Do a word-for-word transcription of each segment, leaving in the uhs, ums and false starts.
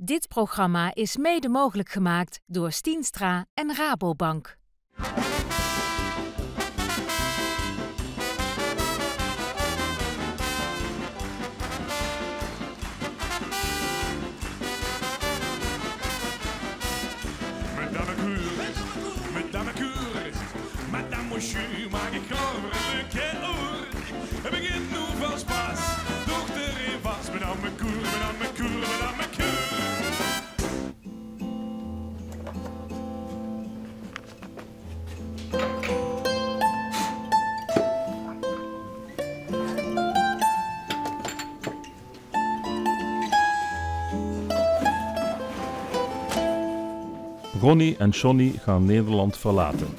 Dit programma is mede mogelijk gemaakt door Stienstra en Rabobank. Madame Cour, Madame Cour, Madame Mochu, maak ik gaar weer een leuk oor. Het begint nu vast pas, doch er een vast, Madame Cour, Madame Cour, Madame Cour. Ronnie en Johnny gaan Nederland verlaten.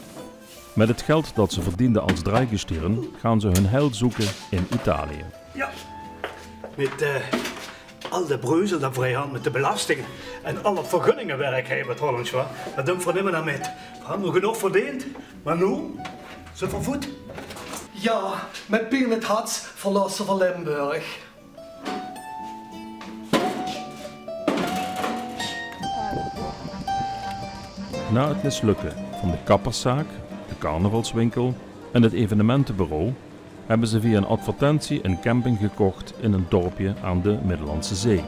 Met het geld dat ze verdienden als draaigestirren gaan ze hun heil zoeken in Italië. Ja, met eh, al de breuzel dat vrijhand met de belastingen en al dat vergunningenwerk hei in het Hollands, wa? Dat doen we nimmer aan met. We hadden genoeg verdiend, maar nu zit we voet. Ja, met pien in het hart verlaten we Limburg. Na het mislukken van de kapperszaak, de carnavalswinkel en het evenementenbureau hebben ze via een advertentie een camping gekocht in een dorpje aan de Middellandse Zee.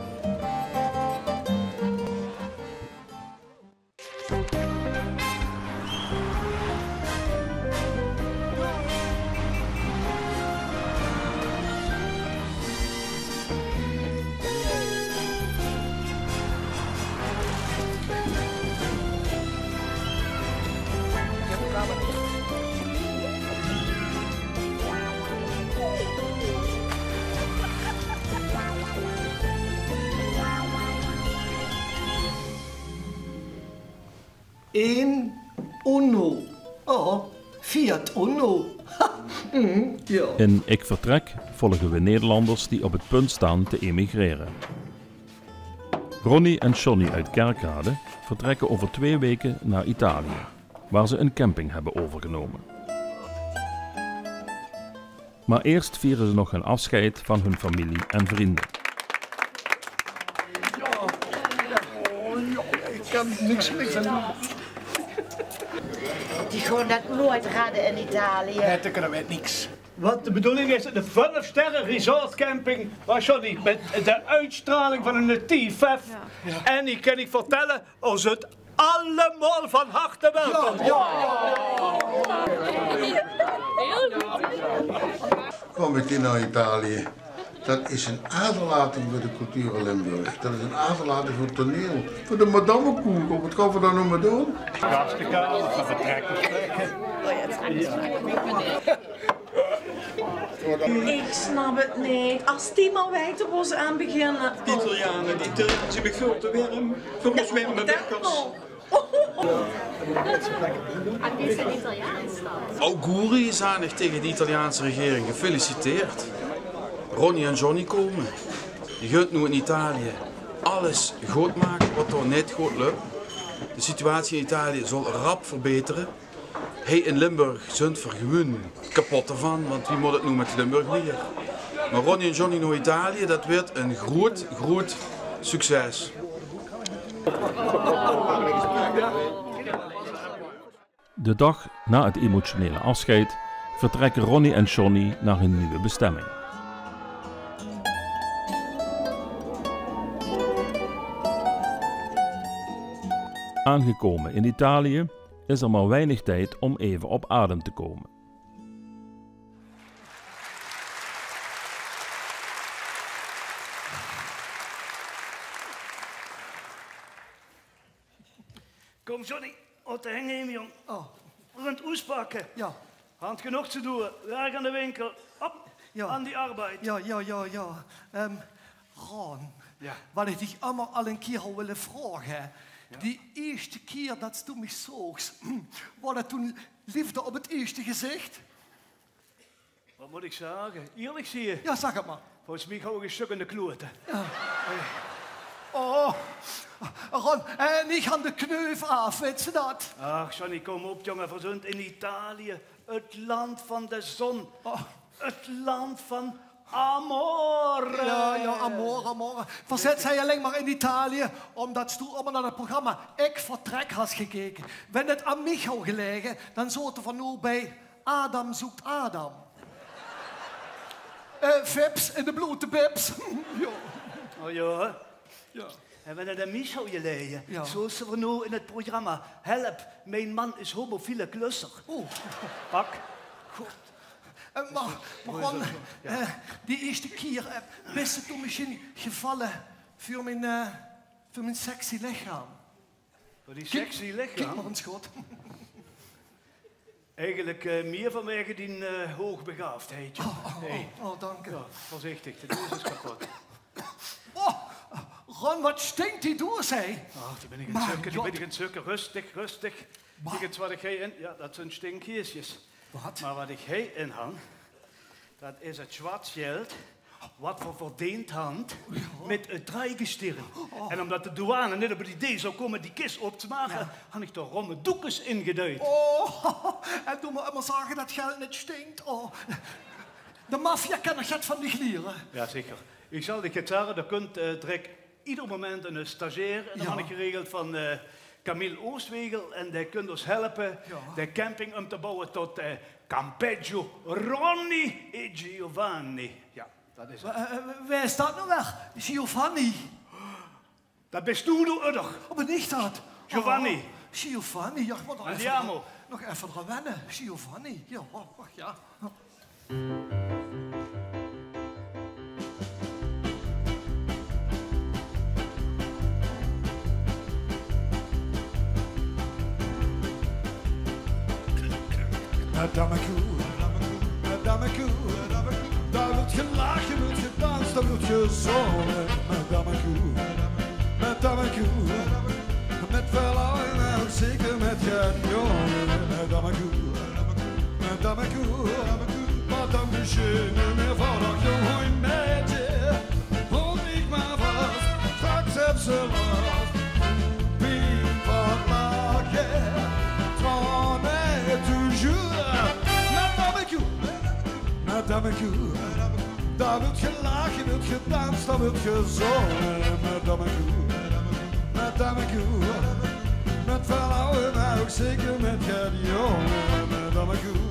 Een Uno. Oh, Fiat Uno. Ha, mm, ja. In Ik Vertrek volgen we Nederlanders die op het punt staan te emigreren. Ronnie en Johnny uit Kerkrade vertrekken over twee weken naar Italië, waar ze een camping hebben overgenomen. Maar eerst vieren ze nog hun afscheid van hun familie en vrienden. Ik kan niks, niks aan doen. Die gaon dat nooit redde in Italië. Nee, dat kunnen we niks. Wat de bedoeling is, de vijf sterren resort camping, waar Johnny met de uitstraling van een T vijf. Ja. En ik kan niet vertellen, als het allemaal van harte welkom. Ja, ja. Kom ik in naar Italië. Dat is een aderlating voor de cultuur in Limburg. Dat is een aderlating voor het toneel. Voor de Madame Cour. Wat gaan we daar nou mee doen? Gastekamers, vertrekken. Ik snap het niet. Als die maar weten waar ze aan beginnen. Die Italianen, die Italianen zien mich veel te warm. Voor ons warme bekkers. Auguri, zanig tegen de Italiaanse regering gefeliciteerd. Ronnie en Johnny komen. Die gunt nu in Italië alles goed maken wat er net goed loopt. De situatie in Italië zal rap verbeteren. Hei in Limburg zunt v'r gewoen kapot d'rvan, want wie mót 't noe mit Limburg wiejer? Mer Ronnie en Johnny nao Italië, dat weurt ein groet, groet succes. De dag na het emotionele afscheid vertrekken Ronnie en Johnny naar hun nieuwe bestemming. Aangekomen in Italië is er maar weinig tijd om even op adem te komen. Kóm, Johnny, op de heng neem, jóng. Oh. V'r gaon 't oespakke. Ja. Hant genóg te doon. Werk aan de winkel. Op aan die arbeid. Ja, ja, ja, ja. Ehm, Ron, ja, wat ich dich ummer al ein kier hou wille vraoge. Ja. Die ieësjte kier dat s doe mich zoogs, woar dat doe leefde op 't ieësjte gezich? Wat mót ich zage? Ierlik zieë? Ja, zag 't mer. Volges mich hou ich ein sjtök in de klote. Ja. Oh, Ron, en ich aan de kneuf aaf, weits se dat? Ach, Johnny, kóm op, jóng, v'r zunt in Italië. 't Land van de zon. Oh. 't Land van Amore! Ja, ja, amore, amore. Verzet zij allein maar in Italië, omdat stoe allemaol nao 't programma Ik Vertrek has gekeke. Wen 't aan mich hou gelaege, dan zote ver noe bij Adam zoekt Adam. Eh, Vips in de blote bips. Ja. Oh ja. Ja. En wen 't aan mich hou gelaege, zote ver noe in 't programma Help, mijn man is homofiele klusser. Oeh. Pak. God. Eh, maar, maar Ron, eh, die eerste kier, eh, bis se toen misschien gevalle veur mijn, eh, veur mijn sexy lichaam? Veur die sexy lichaam? Kiek maar ens good. Eigenlijk, eh, meer vanwege die, eh, hoogbegaafdheid. Oh, oh, hey. Oh, dank u. Ja, voorzichtig, de doos is kapot. Oh, Ron, wat stinkt die doos, hè? Ach, die bin ik aan 't zukke, die bin ik aan 't zukke. Rustig, rustig. Kiek ens wat ik hei in... Ja, dat zien stinkgeesjes. Wat? Maar wat ik hei in hang, dat is 't zwart geld wat ver verdeend hant mit 't draaigestier. En omdat de douane nit op 't idee zou komme die kis op te make, han ik d'r romme doekes in geduid. Oh, en doe maar immer zage dat geld nit stinkt. Oh. De maffia kan nog get van dich liere. Ja, zeker. Ik zal dich get zage, d'r kunt, eh, direk ieder moment 'ne stagiair. En dan han ik geregeld van, eh, Camille Oostwegel. En dae kunt os helpe de camping um te bouwe tot, eh, Campeggio Ronnie e Giovanni. Ja, dat is 't. Wa-, eh, eh, wae is dat noe weer? Giovanni? Dat bis doe, doe udder. Oh, bin ik dat? Giovanni. Oh, Giovanni, ja, ik mot nog effe, nog effe draan wenne. Giovanni, ja, wach, ja. Madame Koe, Madame Koe, dao wuuert gelache, wuuert gedans, dao wuuert gezonge. Madame Koe, Madame Koe, mit väöl ouge, mer zeker mit get jónge. Madame Koe, Madame Koe, Madame Koe, Madame Koe, Madame Koe, Madame Koe, Madame Koe, Madame Koe, Hoor ich mer vas, straks höbs se las. Pien van lache, traone toujours. Madame Koe, Madame Koe, dao wuuert gelache, wuuert gedans, dao wuuert gezonge. Madame Koe, Madame Koe, mit väöl ouge, mer ouch zeker mit get jónge. Madame Koe,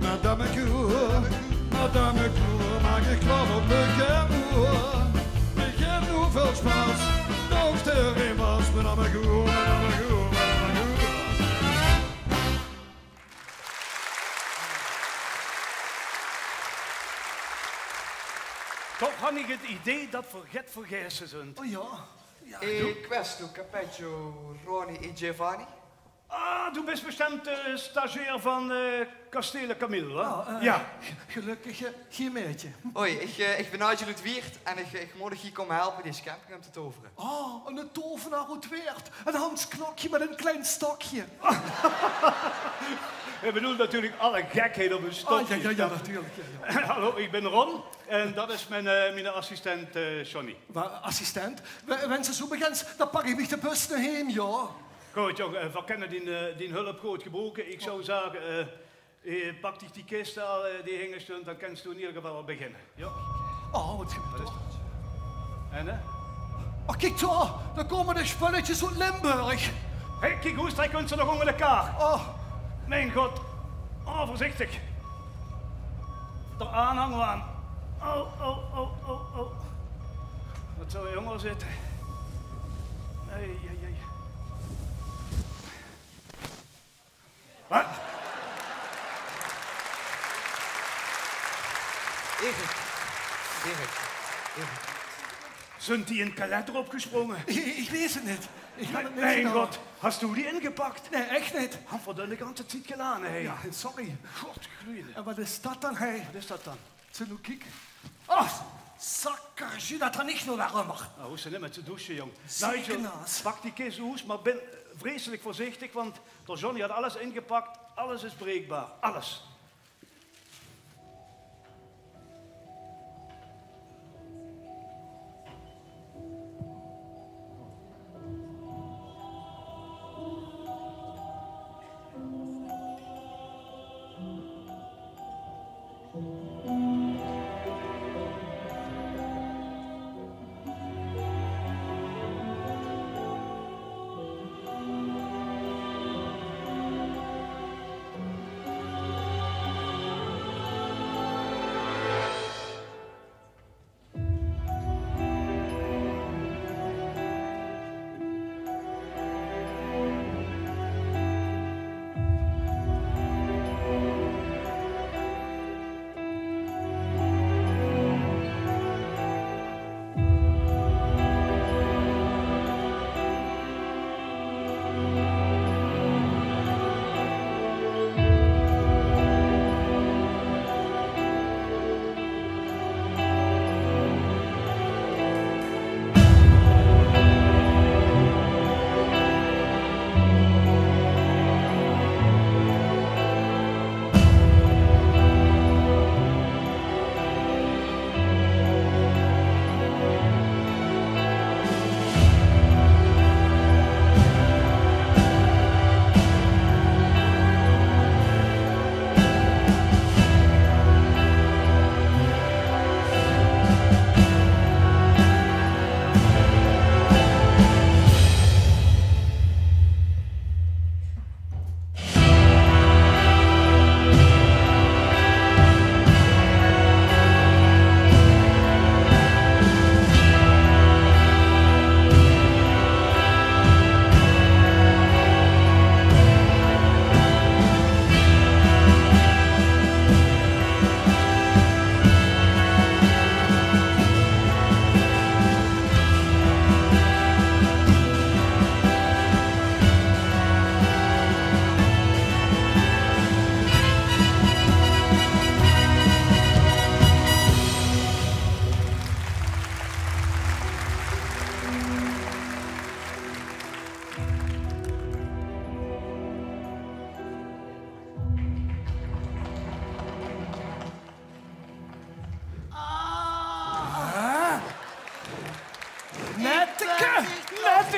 Madame Koe, Madame Koe, maak ich klaor op de kermoer. Begin noe väöl spas, nog te rin was, Madame Koe, Madame Koe, Madame Koe. Toch han ich 't idee dat v'r get vergaete zunt. O ja. Ja, doe. Eh, questo, Campeggio Ronnie e Giovanni? Ah, doe bis bestemd de stagiair van, eh, Kastele Camille, hè? Oh, eh, ja. Gelökkig, eh, gei maedje. Hoi, ich, eh, ich bin Nigel oet Wieërt en ich, ich mót uch hie kómme helpe dees camping um te tovere. Oh, eine tovenaar oet Wieërt. Ein Hans Klokje mit ein klein stokje. Ich bedoel natuurlik alle gekheid op ein stokje. Ah, ja, ja, ja, natuurlik, ja, ja. Hallo, ich bin Ron en dat is mien, eh, mien assistent, eh, Johnny. Wa-, assistent? Wa-, wen se zoe begins, dan pak ich mich de bus nao heem, ja. Good, jóng, eh, veer kinne dien, eh, dien hulp good gebroeke. Ich zou zage, eh, eh, pak dich die kiste al, eh, die hinge stunt, dan kins doe in eder geval al beginne. Ja. Oh, wat gebeurt d'r? En, hè? Oh, kiek dao, dao kómme de spullekes oet Limburg. Hé, kiek, oes, dao kunt ze nog ónger de kar. Oh. Mien god. Oh, veurzichtig. D'r aanhang aan. Oh, oh, oh, oh, oh. Wat zou d'r ónger zitte? Ei, ei, ei. Wat? Erik. Erik. Erik. Zunt die in 't kalet d'rop gesprónge? Ich, ich weit 't neet. Ich höb 't neet gedaon. Mien god, has doe die ingepak? Nae, ech neet. Han v'r dao de ganse tied gelaoge, hè? Ja, sorry. God, gloeiende. En wat is dat dan, hè? Wat is dat dan? Zèk noe, kiek. Oh, sakkerjee, dat han ich noe weer ummer. Nou, hoofs se neet mie te douche, jóng. Nigel, pak die kis oes, mer bin vreiselik veurzichtig, want d'r Johnny hat alles ingepak. Alles is breekbaar. Alles.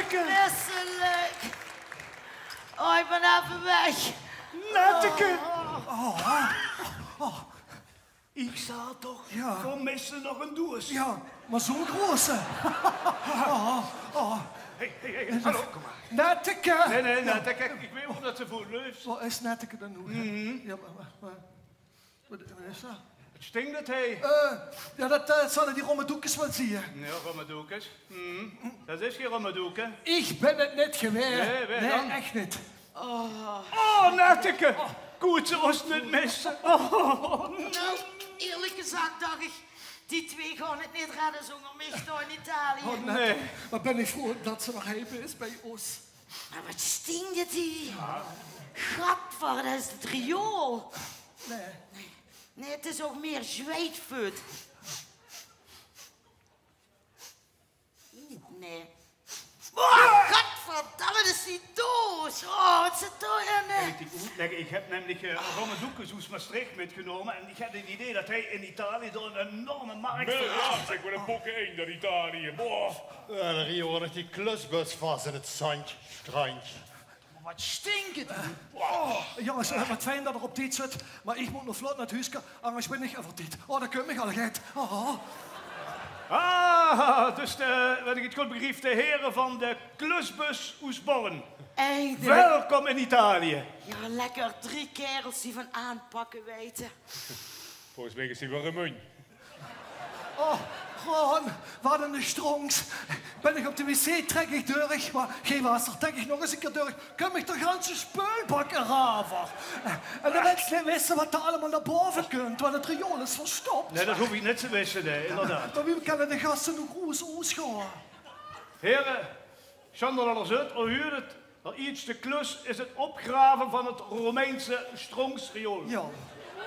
Misselik. Oh, ich bön effe weg. Netteke. Oh, oh, oh. Ich zag toch, veer misse nog ein doeës. Jao, mer zoe'n groeëse. Oh, oh. Hey, hey, hey, hallo, kóm mer. Netteke. Nae, nae, Netteke, ich weit waal det se veur leufs. Wo is Netteke dan noe? Jao, mer, mer, mer, waat, waat is det? Waat stinkt det, hè? Eh, jao, det, eh, zölle die rómme doekes waal zieë. Jao, rómme doekes. Det is gein rómme doeke. Ich bön 't neet gewaer. Nae, wae dan? Nae, ech neet. Oh. Oh, Netteke. Good det se ós neet misse. Oh. Nou, eerlik gezag dach ich, die twee gaon 't neet redde zónger mich dao in Italië. Oh, nae. Waat bön ich vreuj det ze nog hie is bie ós. Mer waat stinkt 't hie? Gadver, det is 't riool. Nae. Nae, 't is ouch mieë zweitveut. Oeh, nae. Oh, gadverdamme, det is die doeës. Oh, waat zit dao in, hè? Kan ich dich oetlègke? Ich höb nämlich, eh, rómme doekes oes Mestreech mitgenómme en ich höb 't idee det hie in Italië dao ein enorme markt veur is. Mer jao, ich wol 'n bokke in det Italië. Boah. Jao, dao rieje v'r nog die klusbus vas in 't zandj, strandj. Waat stinkt 't hie? Oh, jónges, eh, waat fijn det geer op tied zeet, mer ich mót nog vlot nao 't huuske, angers bön ich euvertied. Oh, dao kóm ich al get. Oh. Ah, dus de, waat ich 't good begriep, de here van de klusbus oes Born. Eindelik. Welkom in Italië. Jao, lekker. Drie kaerels die van aanpakke weite. Volges mich is die waal Remunj. Oh, gewoon, waat 'ne stróngs. Bön ich op de wc, trèk ich durch, mer geer waas d'r, trèk ich nog ins ein kier durch. Kóm ich de ganse speulbak d'raver. En dan wils se neet wisse waat d'r allemaol nao bove kump, want 't riool is verstop. Nae, det hoof ich neet te wisse, nae, inderdaad. Mer wie kónne de gaste noe good oesgaon? Here, Sjaandaal, alles oet, o huurt 't. D'r ierste klus is 't opgrave van 't Romeinse stróngsriool. Jao,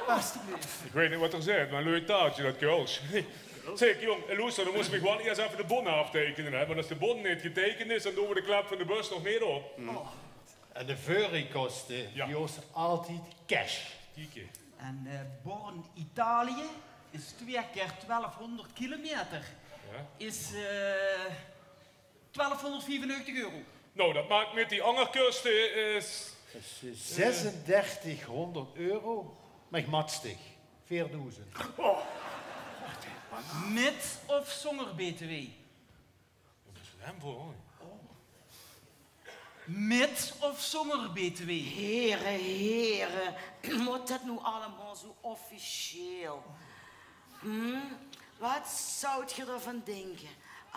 beste neef. Ich weit neet waat 'r zaet, mer leuk taaltje, det Keuls. Zèk, jóng, loester, dan mós se mich waal iers effe de bon aafteikene, hè, want es de bon neet geteikend is, dan doon v'r de klep van de bus nog neet op. Oh. En de veurriekoste, die is altied cash. Kiek. En, eh, Born, Italië is twee keer twelfhónderd kilometer. Jao. Is, eh, twelfhónderdviefennegentig euro. Nou, det maak mit die anger koste, eh, is, eh, zesendertighónderd euro. Mer ich mats dich. Veerdoezend. Oh. Mit of zónger B T W? Waat is det veur, hoor? Mit of zónger B T W? Here, here, mót det noe allemaol zoe officieel? Hm? Waat zouwt geer d'rvan dinke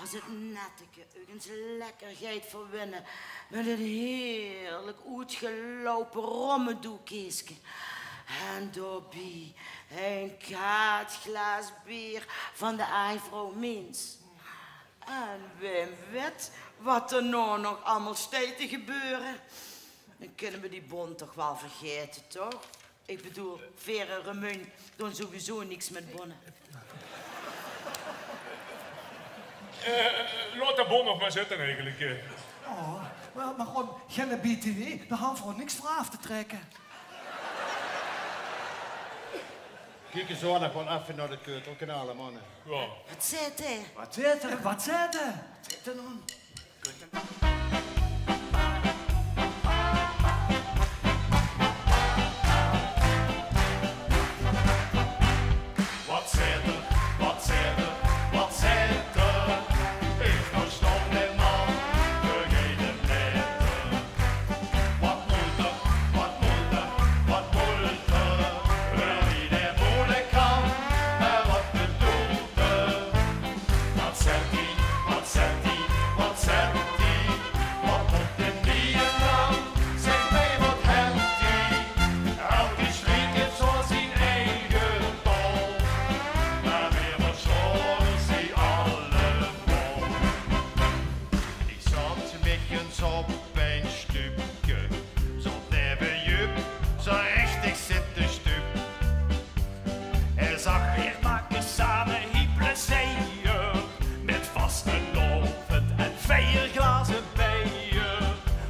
es 't Netteke uch ins lekker geit verwinne mit ein heerlik oetgeloupe rommedoekeeske en daobie ein kaatglaas beer van de Aaj Vrouw Mins? En wae weit waat d'r noe nog allemaol steit te gebeure. Dan kónne v'r die bon toch waal vergaete, toch? Ich bedoel, veer in Remunj doon sowieso niks mit bonne. Eh, laot de bon nog mer zitte, eigelik, eh. Oh, mer, mer gewoon, geine B T W, dao hove v'r niks veur aaf te trèkke. Kiek ins, nog waal effe nao de keutel knale, manne. Jao. Waat zaet 'r? Waat zaet 'r? Waat zaet 'r? Waat zaet 'r noe? Waat zaet 'r? Waat zaet 'r? Waat zaet 'r? Ich verstaon dae man geine meter. Waat mót 'r, waat mót 'r, waat mót 'r? Huur wie dae moele kan, mer waat bedoelt 'r? Waat zaet 'r, waat zaet 'r, waat zaet 'r? Waat mót 'r hie dan? Zèk mich, waat haet 'r? Elke sjliek haet zoe zien eige taol, mer veer verstaon ós allemaol. Ich zat mich ins op ein stupke, zat neve Jup, zoe richtig zitte stup. Hae zag: "Veer make same hie plezeer, mit vastelaovend en veer glaze beer."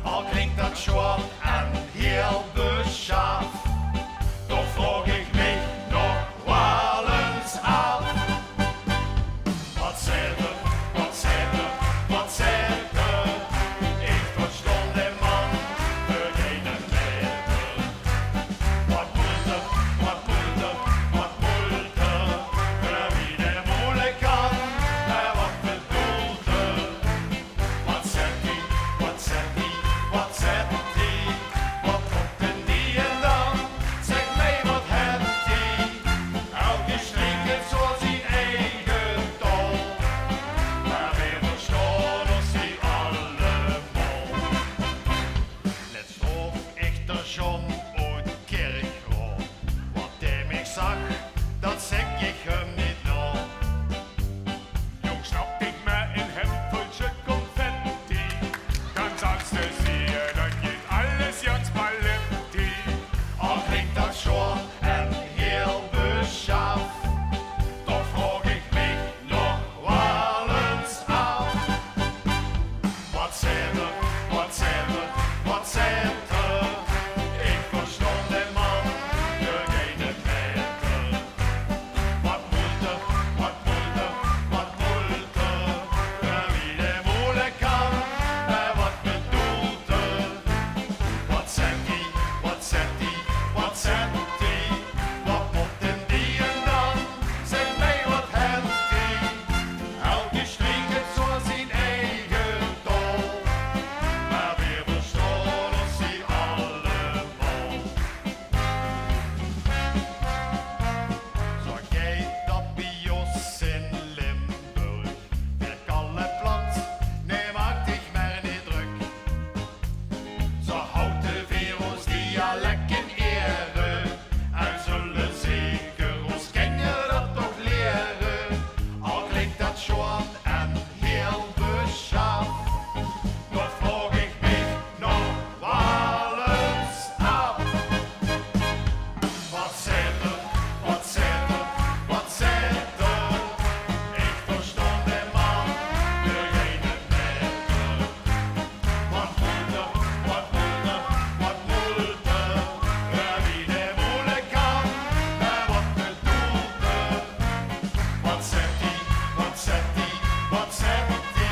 Al klink det sjoean en hieël besjaaf, toch vraog ich mich nog waal ins aaf. Waat zaet 'r, waat zaet 'r, waat zaet 'r? Zèt 'r, wat zèt 'r, wat zèt 'r? Ich verstaon de man geine maeter. Wat moelt 'r, wat moelt 'r, wat moelt 'r? Wie de moele kan, mer wat bedoelt 'r? Wat zèt 'r, wat zèt 'r, wat zèt 'r? Wat mót 'm die en dan? Zèk mich, wat hèlt 'r? Elke streek haet zo zien eige taol, mer veer verstaon ós hie allemaol. Zo geit dat bie ós in Limburg. Veer kalle plat, nae, maak dich mer neet drök. Zo haoje veer ós dialek in iere en zölle zeker ós kinjer dat nog liere. Al klink dat sjoon en hiel besjaaf, toch vraog ich mich nog waal ins aaf. Wat zèt 'r, wat zèt 'r, wat zèt 'r? Ich verstaon de man geine maeter. Wat moelt 'r, wat moelt 'r, wat moelt 'r? Wie de moele kan, mer wat bedoelt 'r? Wat zèt 'r, wat zèt 'r, wat zèt 'r?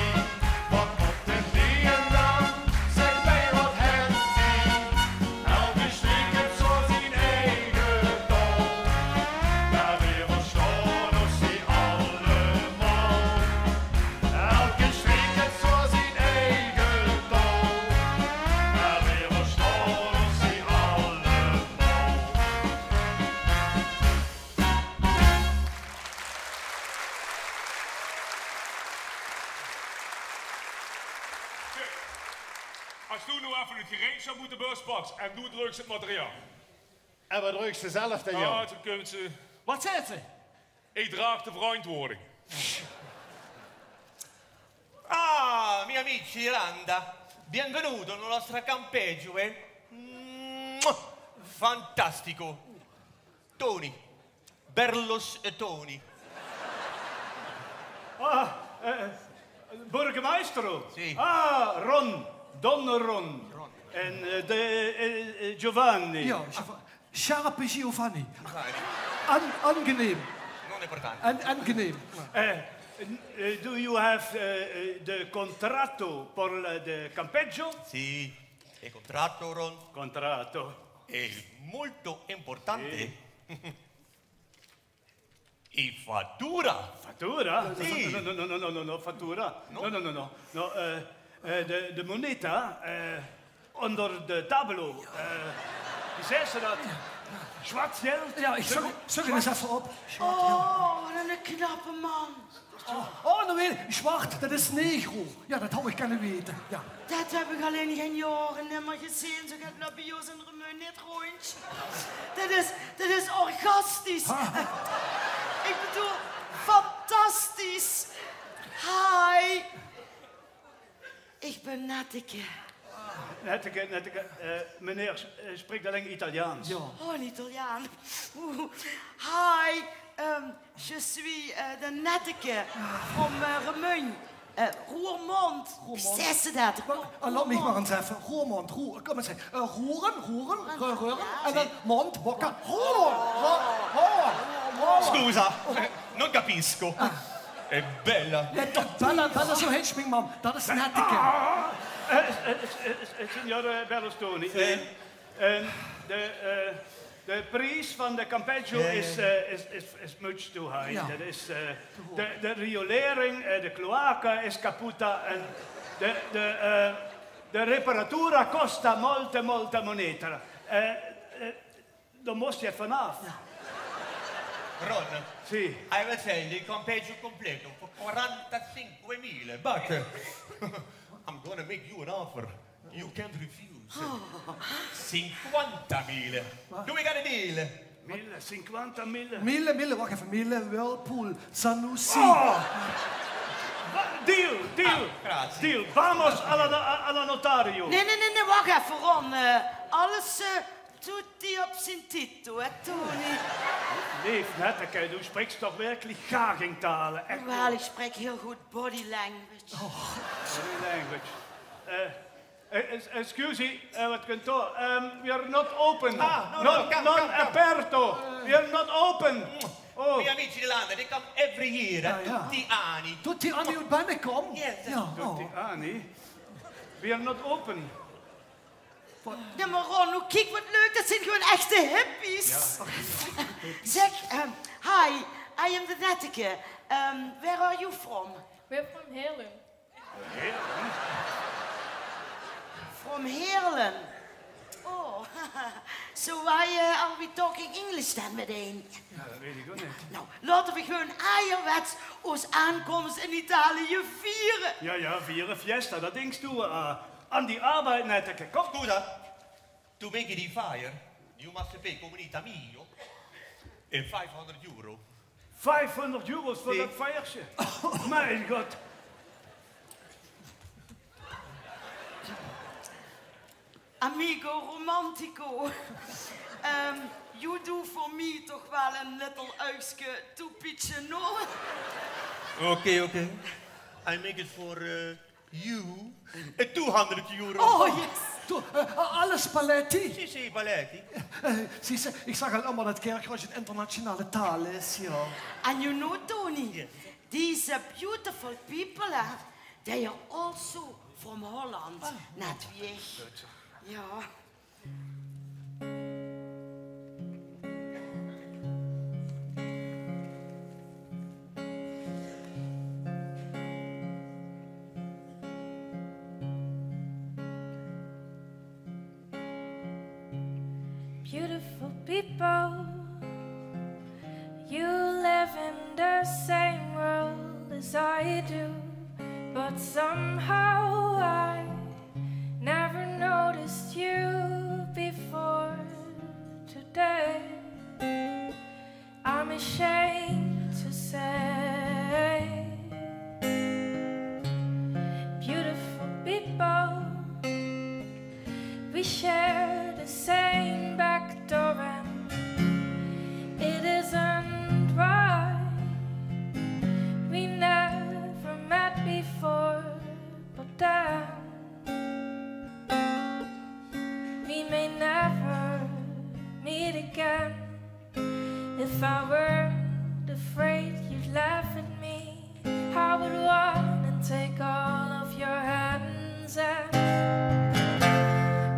Wat mót 'm die en dan? Zèk mich, wat hèlt 'r? Elke streek haet zo zien eige taol, mer veer verstaon ós hie allemaol. Elke streek haet zo zien eige taol, mer veer verstaon ós hie allemaol. As doe noe effe 't gereedschap oet de bus paks en doe dreugs 't materiaal. En wat dreugs se zelf dan, Jan? Jao, toen kump ze. Wat zaet ze? Ich draag de verantwoording. Ah, miei amici d'Irlanda, benvenuto nel nostro campeggio, eh? Mua! Fantastico. Tony. Berlus e Tony. Ah, eh, burgemaestro. Sì. Ah, Ron, Don Ron. Ron. En, eh, de, eh, eh, Giovanni. Jao, Giova-, Sjaarpe Giovanni. Giovanni. Aan-, aangenaam. Non importante. Aan-, aangenaam. Eh, n-, eh, do you have, eh, eh, the contratto per la, the campeggio? Sì, il contratto, Ron. Contratto. È molto importante. Sì. E fattura? Fattura? Sì. No, no, no, no, fattura. No? No, no, no, no. No, eh, eh, de, de moneta, eh, onder de tableau. Eh, wie zaes se dat? Zwart geld. Jao, ich zöch, zöch 't ins effe op. Oh, wat eine knappe man. Oh, oh, noe weer, zwart, dat is negro. Jao, dat haw ich kènne weite. Jao. Dat höb ich allein in jaore nimmer gezeen. Zo geit dat bie ós in Remunj neet róndj. Dat is, dat is orgastisch. Ha. Eh, ich bedoel, fantastisch. Hi. Ich bön Netteke. Netteke, Netteke, eh, meneer, eh, spreekt alleen Italiaans. Jao. Oh, ein Italiaan. Oeh. Hi, ehm, je suis, eh, de Netteke from, eh, Remunj. Eh, Roermond. Roermond. Wie zaes se dat? Wa-, eh, laot mich mer ins effe. Roermond, Roer-, kóm ins, eh, Roeren, Roeren, Roeren, Roeren. Jao, en dan Mond, bocca. Roer, Roer, Roer, Roer. Scusa, non capisco. Ah. È bella. Jao, toch, Bella, Bella, zo heet mien mam. Dat is Netteke. Ah, eh, eh, eh, eh, eh, signor, eh, Berlusconi. Sì. Eh, ehm, de, eh, de pries van de campeggio is, eh, is, is, is much too high. Jao. Dat is, eh, de, de riolering, eh, de cloaca is caputa en de, de, eh, de reparatura costa molte, molte moneta. Eh, eh, Dao mós se vanaaf. Jao. Ron. Sì. I will sell the campeggio completo for quarantacinquemila, but, uh, I'm gonna make you an offer you can't refuse. Oh. Cinquantamila. Wat? Do we got a deal? Mille, cinquantamila. Mille, mille, wach effe. Mille, Whirlpool, Zanussi. Oh! Deal, deal. Ah, grazie. Deal. Vamos alla, alla notario. Nae, nae, nae, nae, wach effe, Ron. Eh, alles, eh, Tutti op zien tito, hè, Tony? Leef Netteke, du sprichst doch wirklich gar gein Tale, echt. Jawel, ich spreek hiel good body language. Oh. Body language. Eh, es-, excuse, eh, wat kunt door? Ehm, we are not open. Ah, no, no, not, come, non come, come. Aperto. We are not open. Oh. Miei amici di Londra, they come every year, eh, ah, ja, tutti i anni. Tutti i anni oet Bennekom? Yes. Ja, oh. Tutti i anni. We are not open. Jao, mer Ron, noe kiek wat leuk, dat zeen gewoon echte hippies. Ja. Zeg, ehm, hi, I am the Netteke. Ehm, where are you from? We're from Heerlen. From Heerlen. Oh, so why, eh, are we talking English then meteen? Ja, dat weit ik ouk neet. Nou, laote we gewoon ajerwets oos aankoms in Italië viere. Ja, ja, viere, fiesta, dat dinks doe, eh, aan die arbeid, Netteke. Kom. Scusa, to make the fire, you must pay comunità mio, eh, five hundred euro. Vijfhonderd euro's veur dat veiersje. Mien god. Amigo romantico. Ehm, you do for me toch wel een little uigske to pitchen, no? Oké, oké. I make it for, eh, you, eh, two hundred euro. Oh, yes. Doe, eh, alles paletti? Sì, sì, paletti. Eh, zie, ik zeg al immer dat Kirchroa een internationale taal is, ja. And you know, Tony, these, eh, beautiful people, eh, they are also from Holland, net wie ik. Ja. Beautiful people, you live in the same world as I do, but somehow I never noticed you before today. I'm ashamed to say, beautiful people, we share the same back door, and it isn't right we never met before, but then we may never meet again. If I weren't afraid you'd laugh at me, I would run and take all of your hands, and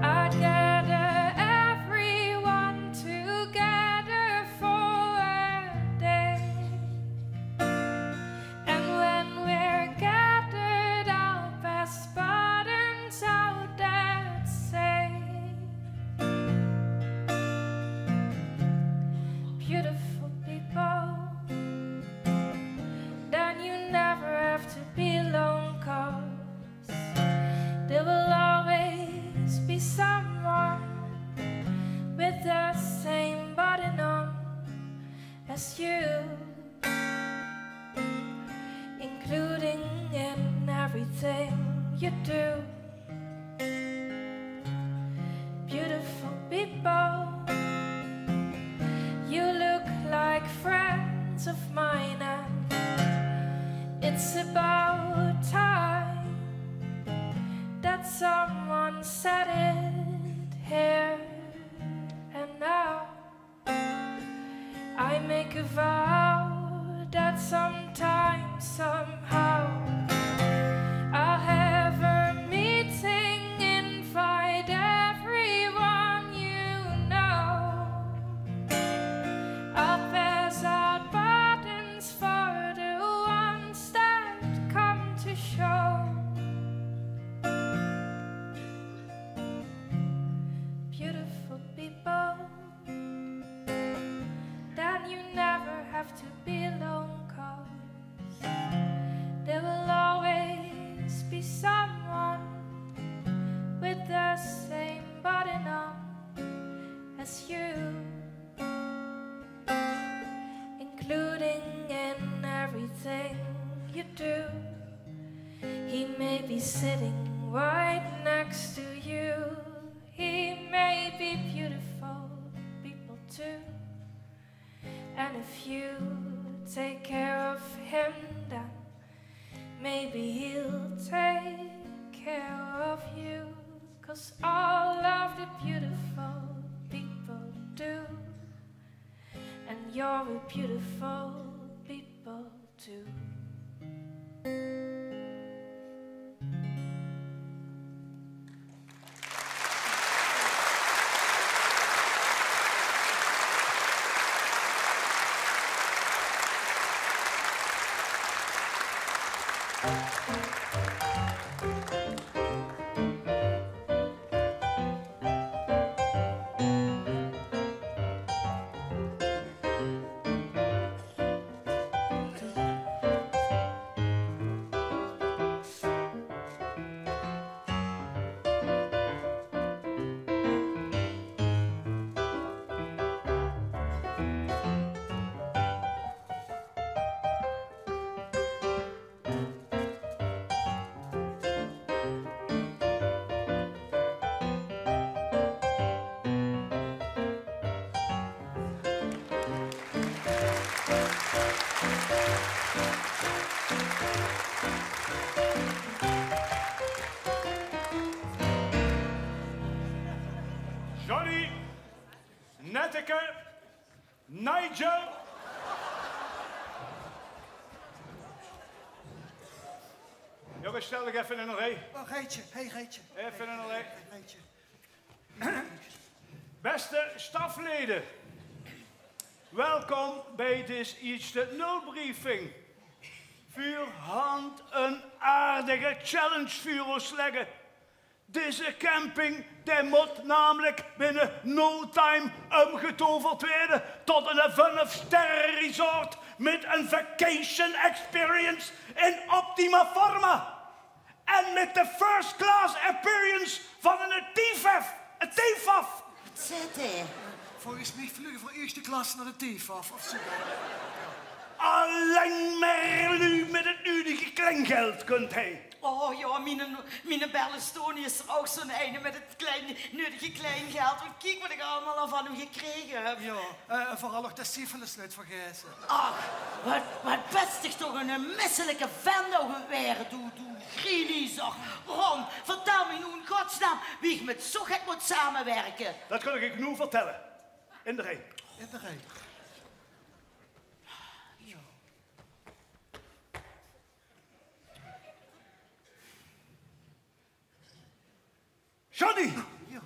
I'd gather everyone together for a day. And when we're gathered, I'll pass buttons out that say, beautiful people, then you never have to be alone, 'cause there will always be someone with the same button on as you, including in everything you do. Beautiful people, you look like friends of mine, and it's about time that someone said it here and now. I make a vow that sometime, somehow, I'll have a meeting, invite everyone you know. I'll pass out buttons for the ones that come to show. Beautiful people, then you never have to be alone, 'cause there will always be someone with the same button on as you, including in everything you do. He may be sitting right next to you. He may be beautiful people too. And if you take care of him, then maybe he'll take care of you. 'Cause all of the beautiful people do. And you're a beautiful people too. Johnny, Netteke, Nigel. Jónges, stèl dich effe in ein rie. Oh, Reetje. Hey, Reetje. Effe in ein rie. Hey, Reetje. Bèste staflede, welkom bie dees ieëtste nulbriefing. Vuur hant ein aardige challenge vuur ós lègke. Deze camping, dae mót namelik binne no time umgetoverd waere tot ein vunf-sterre-resort mit ein vacation experience in optima forma. En mit de first class appearance van ein TFAF. Ein TFAF. Zèt, hè. Volges mich vleuge v'r ieëste klas nao de TFAF, of zoe. Allein mer luuj mit 't nudige kleingeld kunt hie. Oh jao, miene, miene Berlusconi is d'r ouch zoe'n eine mit 't klein, nudige kleingeld. Want kiek waat ich allemaol al van häöm gekrege höb. Jao, eh, en veural ouch de syfilis neet vergaete. Ach, waat, waat bès dich toch eine misselike vent ouch waere, doe, doe grieniezer. Ron, vertèl mich noe in godsnaam wie ich mit zoe get mót samewirke. Det kan ich dich noe vertèlle. In de rie. In de rie. Johnny! Jao.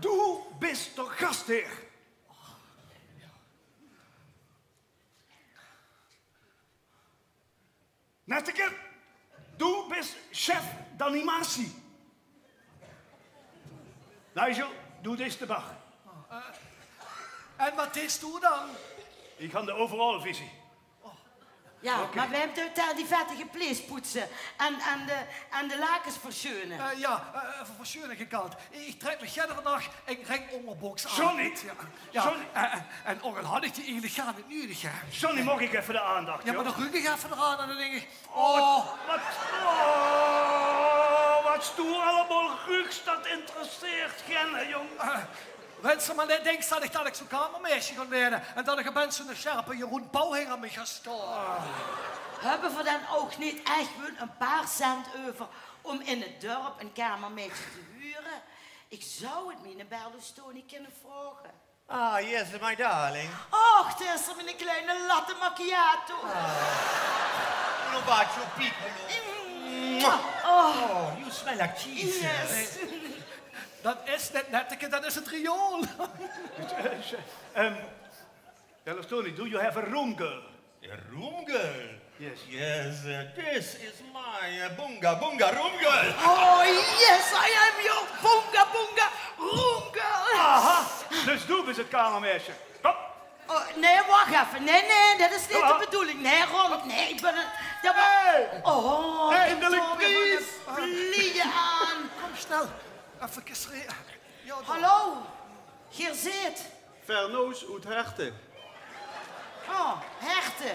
Doe bis d'r gasheer. Netteke, doe bis chef d'animatie. Nigel, doe deis de bar. Eh, en waat deis doe dan? Ich han de overallvisie. Jao, oké. Mer wae haet dan die vettige pleespoetse en, en de, en de lakens versjeune? Eh, jao, eh, versjeune gekald. Ich trèk mich eder daag ein ringóngerboks aan. Johnny! Jao, jao. Johnny! Eh, eh, en ouch al had ich die eigelik gaar neet nudig, hè. Johnny, maag ich effe de aandach, jao? Jao, mer dan ruuk ich effe d'raan en dan dink ich: oh, waat, oh, waats doe allemaol ruuks, det interesseert geine, jóng. Eh, wens se mer neet dinks det ich, det ich zoe'n kamermeisje gaon waere en det ich opins zoe'n sjerpe Jeroen Pauwhinger mich gaon staon. Höbbe v'r dan ouch neet ech waal ein paar cent euver óm in 't dörp ein kamermeidje te hure? Ich zou 't miene Berlusconi kinne vraoge. Ah, yes, my darling. Och, dao is 'r, miene kleine latte macchiato. Ah. Un bacio piccolo. Mm. Mwah. Oh. Oh, you smell like cheese. Yes. Det is neet Netteke, det is 't riool. Ehm, Berlusconi, do you have a room girl? A room girl? Yes. Yes, uh, this is my, uh, boonga boonga room girl. Oh, yes, I am your boonga boonga room girl. Aha, dus doe bis 't kamermeisje. Kóm. Oh, nae, wach effe. Nae, nae, det is neet de bedoeling. Nae, Ron, nae, ich bön 't, det wa- Hey! Oh, eindelijk Victoria, pries! Wat 'n blije aan. Kóm snel, effe kessere. Jao, dao. Hallo, geer zeet Fernau's oet Herte. Oh, Herte.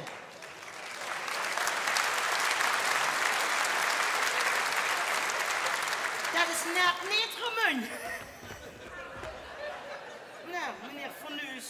Det is net neet Remunj. Nou, meneer Fernau's,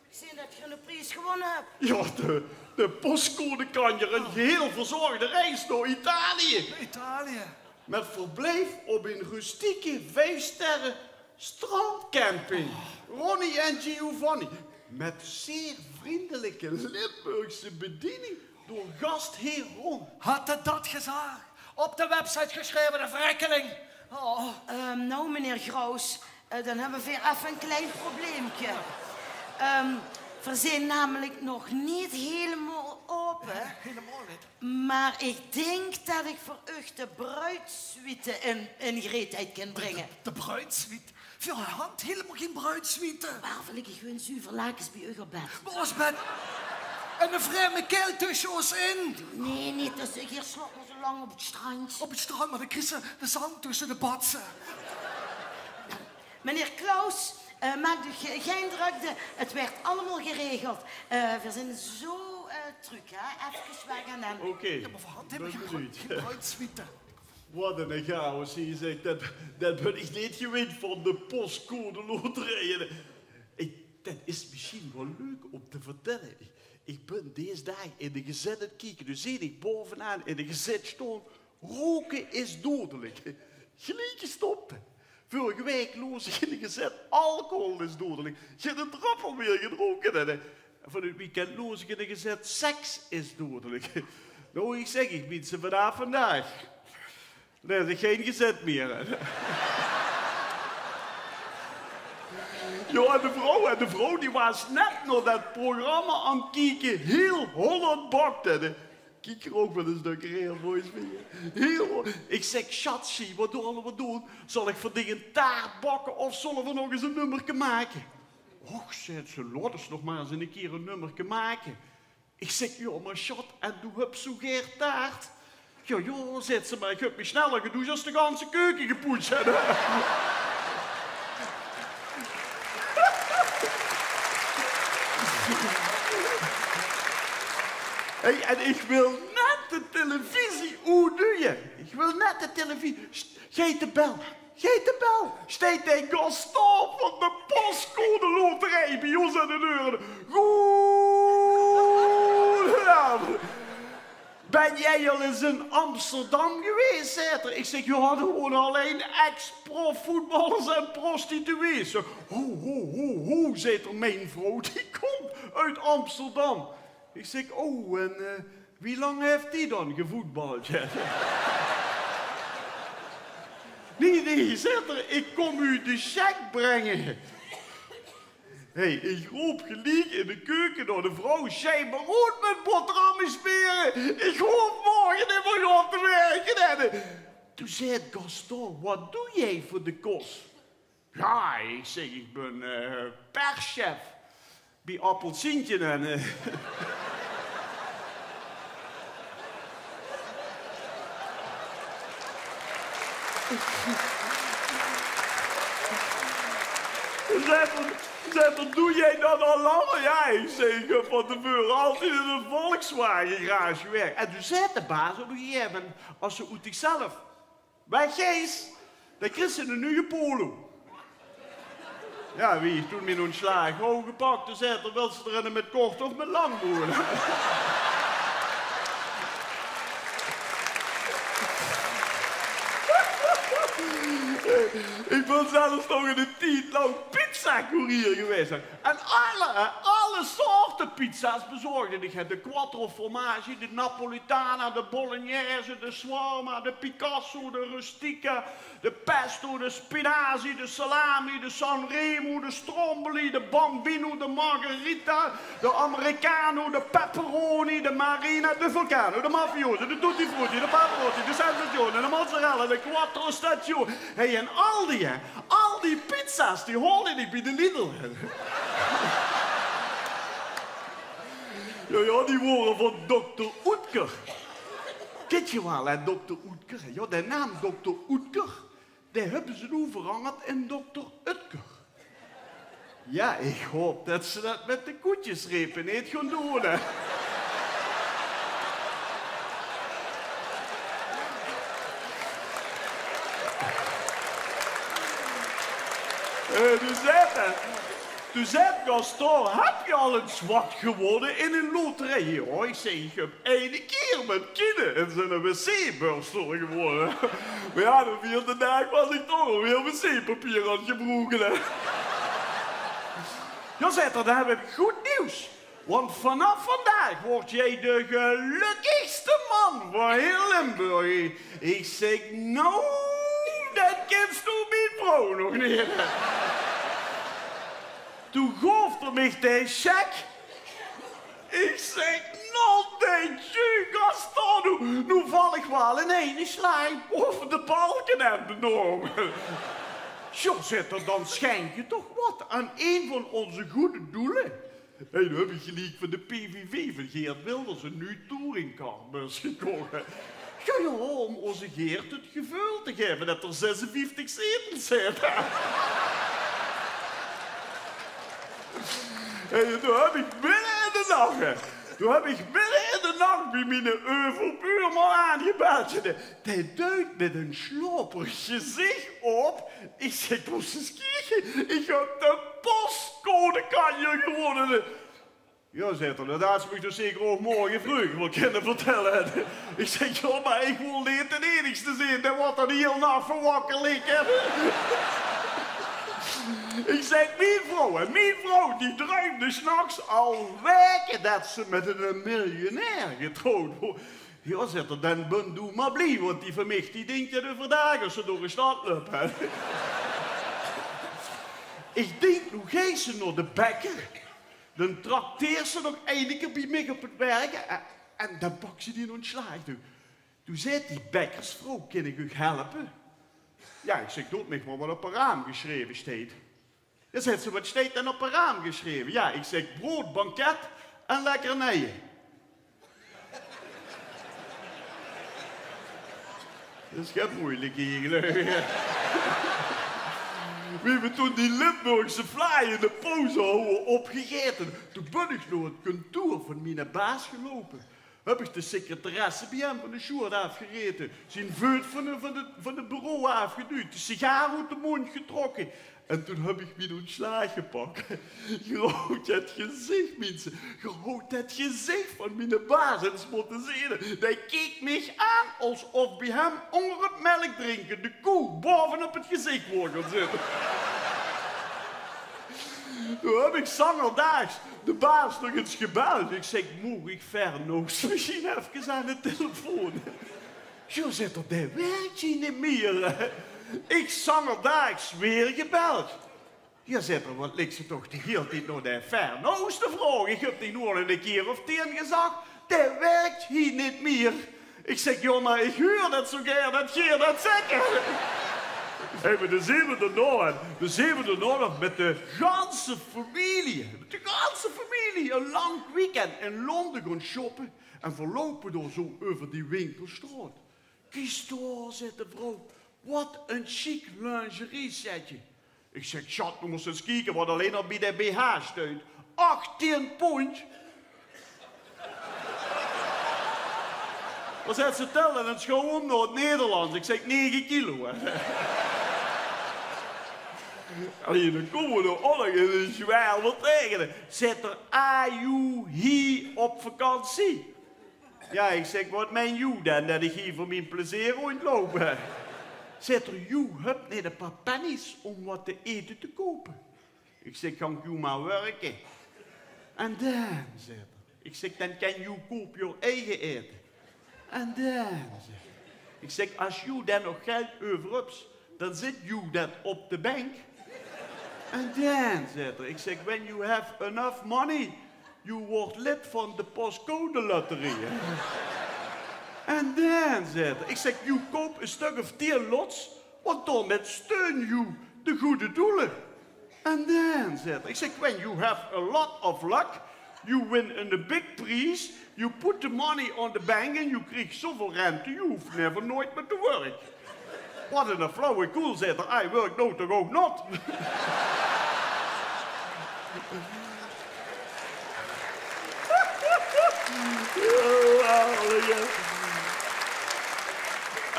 ich zeen det geer 'ne pries gewónne höb. Jao, de, de postcode kanjer, 'n geheel verzorgde reis nao Italië. Italië? Met verblijf op een rustieke vijfsterre strandcamping. Ronnie en Giovanni. Met zeer vriendelijke Limburgse bediening door gastheer Ron. Had 'r dat gezag? Op de website gesjreve, de verrekkeling. Oh. Ehm, nou, meneer Graus, eh, dan höbbe veer effe ein klein probleemke. Ehm, veer zeen namelik nog neet hielemaol aope. Hielemaol neet. Mer ich dink det ich veur uch de bruudssuite in, in gereedheid kan bringe. De, de bruudssuite? Veer hant hielemaol gein bruudssuite. Waal, wil ich gewoon zuver lakes bie uch op bed. Mer op bed? En eine vraeme kael tösse ós in? Nee, neet tösse. Geer slaap mer zo lang op 't strand. Op 't strand, mer dan kriegs se de zand tösse de batse. Meneer Klaus, eh, maak uch ge-, gein drökde. 't Wuuert allemaol geregeld. Eh, veer zeen zo, eh, trök, hè. Efkes weg en dan. Oké. Jao, mer veer hant hielemaol gein bruudssuite. Wat 'ne chaos, hè, zèk. Det, det bön ich neet gewend van de postcode loterij. Ich, det is mesjien waal leuk óm te vertèlle. Ich, ich bön dees daag in de gezèt aan 't kieke. Doe zeen ich baovenaan in de gezèt sjtaon: roken is dodelijk. Geliek gestop. Vörige waek loos ich in de gezèt: alcohol is dodelijk. Geine dröppel mieë gedrónke. En, eh, van 't weekend loos ich in de gezèt: seks is dodelijk. Nou, ich zèk uch, minse, vanaaf vandaag laes ich gein gezèt mieë. Jao, en de vrouw, en de vrouw die waas net nao det programma aan 't kieke, Heel Holland Bakt. En, eh, kiek d'r ouch waal ins nao, volges mich. Heel Ho-, ich zèk: Sjatsje, wat doon v'r, wat doon v'r? Zal ich veur dich ein taart bakke of zölle v'r nog ins ein nummerke make? Och, zaet ze, laot ós nog mer ins ein kier ein nummerke make. Ich zèk: jao, mer sjat, en doe höbs zoe gaer taart. Jao, jao, zaet ze, mer ich höb mich sneller gedoesj es de ganse keuke gepoets haet. Hey, en ich wil net de televisie oetdoeë. Ich wil net de televisie. Sj-, geit de bel. Geit de bel. Steit de Gaston van de postcode loterij bie ós aan de deur. Goedenavond. Bön doe al ins in Amsterdam gewaes, zaet 'r. Ich zèk: jao, dao wone allein ex-profvoetballers en prostituees. Ho, ho, ho, ho, zaet 'r, mien vrouw die kump oet Amsterdam. Ich zèk: o, en, eh, wie lang haet die dan gevoetbald? Nae, nae, zaet 'r, ich kom uch de cheque bringe. Hey, ich roop geliek in de keuke nao de vrouw: sjei mer oet mit boterhammesmere. Ich hoof morge neet mieë gaon te wirke. En, eh, doe zaet Gaston: wat doe doe veur de kos? Jao, ich zèk, ich bön, eh, perschef bie Appelsientje en, eh, zaet 'r, zaet 'r: doe doe det al langer? Jao, ich zèk, ich höb van te veure altied in ein Volkswagengarage gewirk. En doe zaet de baas op ein gegaeve moment, es se oet dichzelf weggeis, dan kriegs se eine nuje Polo. Jao, wie ich toen mien óntslaag haw gepak, doe zaet 'r: wils se d'r eine mit korte of mit lange boone? Ich bön zelfs nog eine tied lang pizzakoerier gewaes. En alle, eh, alle soorte pizza's bezorgde ich. De quattro formaggi, de napolitana, de bolognese, de shawarma, de Picasso, de rustica, de pesto, de spinazie, de salami, de Sanremo, de stromboli, de bambino, de margarita, de americano, de pepperoni, de marina, de vulcano, de mafiosi, de tutti frutti, de pavarotti, de sensazione, de mozzarella, de quattro stagioni. Hey, en al die, hè, al die pizza's, die haolde ich bie de Lidl. Jao, jao, die wore van dokter Oetker. Kint geer waal, hè, dokter Oetker? Jao, de naam dokter Oetker, dae höbbe ze noe verangerd in dokter Utker. Jao, ich haop det ze det mit de koetjesrepe neet gaon doon, hè. Eh, dus zègk, hè. Toen zet Gaston: "Heb je al eens wat gewonnen in een loterij?" "Jao," ich zèk, "ich höb eine kier mit kiene in zoe'n wc-börstel gewónne." Mer jao, de vierde daag waas ich toch alweer wc-papier aan 't gebroeke, hè. "Jao," zaet 'r, "dan heb ik goed nieuws. Want vanaf vandaag word jij de gelukkigste man van heel Limburg." Ich zèk: "Nou, det kins doe mien vrouw nog neet." Toen goof 'r mich de cheque. Ich zèk: "Nom de Dieu, Gaston, noe, noe val ich waal in eine slaag bove de balken en de norm." "Jao," zaet 'r, "dan schenk je toch wat aan een van onze goede doelen." Hey, doe höb ich geliek van de P V V van Geert Wilders ein nuuj touringcarbus gekoch. "Jao, jao, om onze Geert het geveul te gaeve det 'r zesenvieftig zetels haet." Hey, doe höb ich midde in de nach, hè, doe höb ich midde in de nach bie miene euverbuurman aangebeld. Dae duit mit ein sjlaoperig gezich op. Ich zèk: "Mós ins kieke, ich höb de postcodekanjer gewónne." "Jao," zaet 'r, "det haas se mich dus zeker ouch morge vreug waal kinne vertèlle." Ich zèk: "Jao, mer ich wol neet d'n einigste zeen dae waat d'n hiel nach verwakkerd ligk, hè." Ich zèk: "Mien vrouw, hè, mien vrouw, die druimde 's nachs al waeke det ze mit eine miljonair getrouwd waas." "Jao," zaet 'r, "dan bön doe mer blie, want die van mich, die dink det euverdaag es ze door de stad löp, hè." Ich dink: "Noe geis se nao de bekker, dan trakteers se nog eine kier bie mich op 't werk en, en dan paks se dien óntslaag." Doe, doe zaet die bekkersvrouw: "Kin ich uch helpe?" "Jao," ich zèk, "doot mich mer waat op 't raam gesjreve steit." "Jao," zaet ze, "waat steit dan op 't raam gesjreve?" "Jao," ich zèk, "brood, banket en lekkernieje." Det is get meujelik hie, geluif ich. Wie v'r toen die Limburgse vlaai in de pauze hawwe opgegaete, toen bön ich nao 't kantoor van miene baas geloupe. Höb ich de secretaresse bie häöm van de sjoeët aafgerete, zien veut van de, van de, van 't bureau aafgedujd, de sigaar oet de móndj getrokke. En toen höb ich mien óntslaag gepak. Geer hawt 't gezich, minse. Geer hawt 't gezich van miene baas ins mótte zeen. Dae keek mich aan es of bie häöm ónger 't melkdrinke de koe baovenop 't gezich waor gaon zitte. Doe höb ich 's angerdaags de baas nog ins gebeld. Ich zèk: "Maag ich Fernhoos mesjien efkes aan de telefoon?" "Jao," zaet 'r, "dae wirk hie neet mier." Ich 's angerdaags weer gebeld. "Jao," zaet 'r, "waat liks se toch de hiel tied nao dae Fernhoos te vraoge? Ich höb dich noe al 'ne kier of tieën gezag, dae wirk hie neet mier." Ich zèk: "Jao, mer ich huur det zoe gaer det geer det zègk." Höbbe v'r de zevende daonao, de zevende daonao nog mit de ganse femilie, mit de ganse femilie, ein lang weekend in Londen gaon shoppe. En v'r loupe dao zoe euver die winkelstraot. "Kiek dao," zaet de vrouw, "waat ein sjiek lingeriesetje." Ich zèk: "Sjat, doe mós ins kieke waat allein al bie de B H steit. Achtieën póndj." Waat zaet ze: "Tèl ins gaw óm nao 't Nederlands." Ich zèk: "Nege kilo, hè." Allee, dan kómme v'r dao ouch nog in ein zwerver taenge. Zaet 'r: "Are you hie op vakantie?" "Jao," ich zèk, "waat meins doe dan, det ich hie veur mien plezeer róndjloup?" Zaet 'r: "Doe höbs neet ein paar pennies óm waat te aete te koupe?" Ich zèk: "Gank doe mer wirke." "En dan," zaet 'r, ich zèk, "dan kèns doe koup dien eige aete." "En dan," zaet 'r, ich zèk, "es doe dan nog geld euver höbs, dan zèts doe det op de bank." "En dan," zaet 'r, ich zèk, "when you have enough money, doe weurs lid van de postcode loterie." "En dan," zaet 'r, ich zèk, "doe koups ein stök of tieën lots, want daomit steuns doe de gooj doele." "En dan," zaet 'r, ich zèk, "when you have a lot of luck, you win a big prize, you put the money on the bank and you krieg zoeväöl rente, you have never nooit mier to work." "Waat ein flauwekul," zaet 'r, "I work now toch ouch not." Geweldig, hè?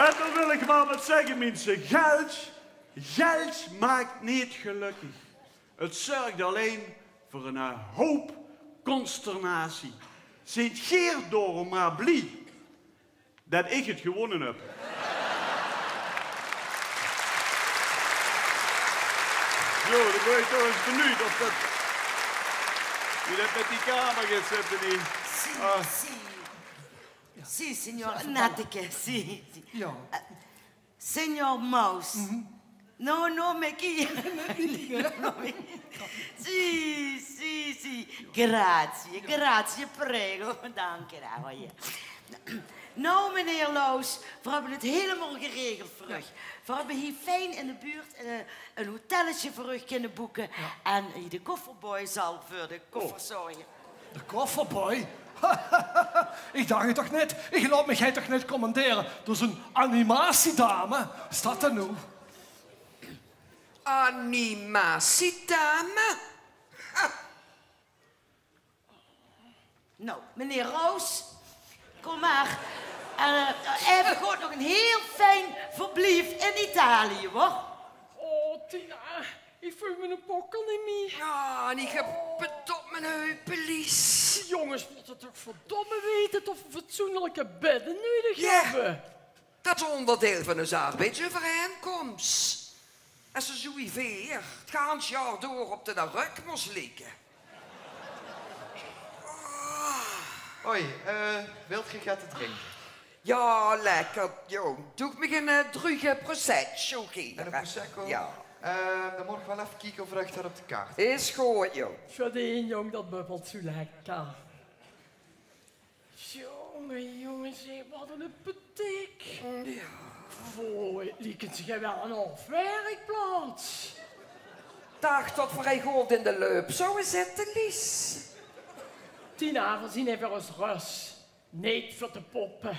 En dan wil ich mer waat zègke, minse. Geld, geld maak neet gelökkig. Het zörg allein veur 'ne houp consternatie. Zeet geer daorum mer blie det ich het gewónne höb. Zo, dan bön ich toch ins benuujd of det, wie det mit die kamer geit zitte, die... Sì, ah, sì. Sì, signor Natike, sì, sì. Ja. Eh, signor Mouse. No, no, Mickey. Sì, sì, sì. Grazie, grazie, prego. Dank u wel. Nou, meneer Loos, veer höbbe het hielemaol geregeld veur uch. Veer höbbe hie fijn in de buurt, eh, ein hotelletje veur uch kinne boeke. Ja. En, eh, de kofferboy zal veur de koffer zörge. De kofferboy? Ich dach het toch net. Ich laot mich hie toch net commandere door zo'n animatiedame. Is det dan noe? Animatiedame? Ha. Nou, meneer Roos, kom mer. En, eh, effe good nog ein hiel fijn verblief in Italië, huur. Oh, Tina, ich veul miene pokkel neet mie. Ja, en ich höb pet op mien heupe, Lies. Jónges mótte toch verdomme weite det veer fatsoenlike bedde nudig höbbe. Det is óngerdeil van ós arbeidseuvereinkóms. Es se zoe wie veer 't gans jaor door op de rök mós ligke. Hoi, eh, wilt geer get te drinke? Ja, lekker, jóng. Doot mich ein, eh, druge prosecco, geer. En ein prosecco? Ja. Eh, dan mót ich waal effe kieke of ich det op de kaart... Is good, jóng. Sjoon, jóng, det bubbelt zoe lekker. Jónge, jónge, zeg, waat ein appetiet. Ja. Volges mich liek het waal ein aafwerkplaats. Dach det veer hie good in de luip zouwe zitte, Lies. Tina, veer zeen hie veur ós rös, neet veur te poppe.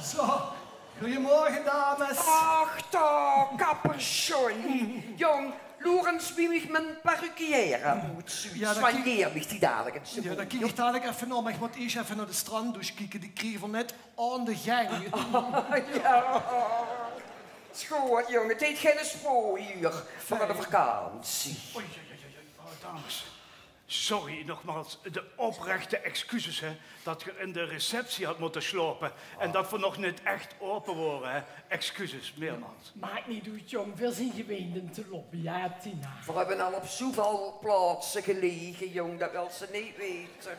Zo, goeiemorge, dames. Ach, toch, kapper Johnny. Jóng, loer ins wie mich mien perruquière oetzuut. Ja, det... Soigneer mich die dalik ins. Ja, det kiek ich dalik effe nao, mer ich mót iers effe nao de stranddouche kieke, die kriege veer net aan de geng. Ja. Sjoon, jóng, het heet geine sprook hie veur de vakantie. Oei, oei, oei, oei. Oh, dames. Sorry, nogmaals, de oprechte excuses, hè, det geer in de receptie had mótte slaope en det veer nog neet ech aope wore, hè. Excuses, meermaals. Maak neet oet, jóng. Veer zeen gewend in te loppe, ja, Tina. Veer höbbe al op zoeväöl plaatse gelege, jóng, det wils se neet weite.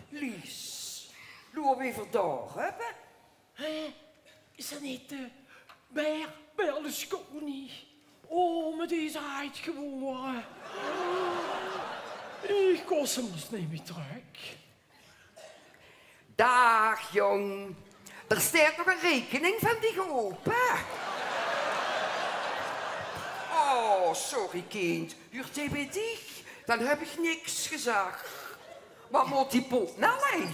Lies, loer wie veer dao höbbe. Hè? Is det neet de Ber-, Berlusconi? Oh, mer dae is aajd gewore. Ich kós 'm dus neet mie trök. Daag, jóng. D'r steit nog ein raekening van dich aope. Oh, sorry, kind. Huurt dae bie dich? Dan höb ich niks gezag. Waat mót die pot noe, hè?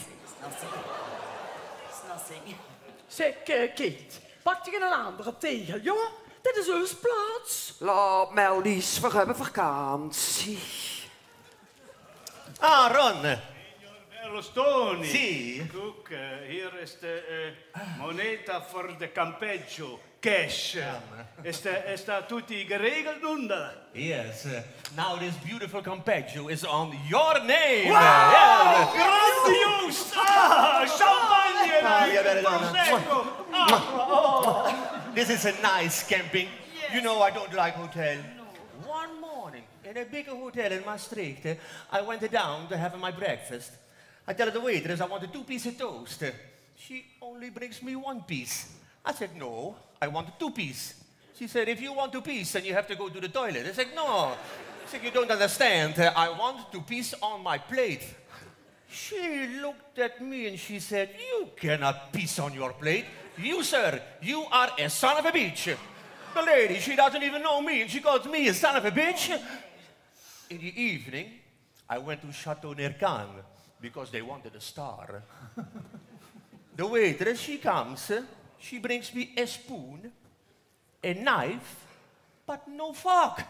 Zeg, eh, kind, pak dich ein andere tegel, jao? Dit is ós plaats. Laot mer, Lies, veer höbbe vakantie. Ah, Ron. Signor Berlusconi. Sì. Kiek, eh, hie is de, eh, moneta veur de campeggio. Cash. Ja, man. Is det, is det tutti geregeld noe? Yes. Uh, now this beautiful campeggio is on your name. Wow! Yes. Grandioos! Ah, champagne, ah, yeah, very nice. Prosecco. Ah, oh. This is a nice camping. Yes. You know, I don't like hotel. No. One morning, in a big hotel in Maastricht, eh, I went down to have my breakfast. I tell the waitress I want a two-piece toast. She only brings me one piece. I said, "No, I want two piece." She said, "If you want two piece, then you have to go to the toilet." I said, "No." She said, "You don't understand. Uh, I want two piece on my plate." She looked at me and she said, "You cannot piss on your plate. You, sir, you are a son of a bitch." The lady, she doesn't even know me, and she calls me a son of a bitch. In the evening, I went to Chateau Nerkan because they wanted a star. The waitress, she comes, she brings me a spoon, a knife, but no fork.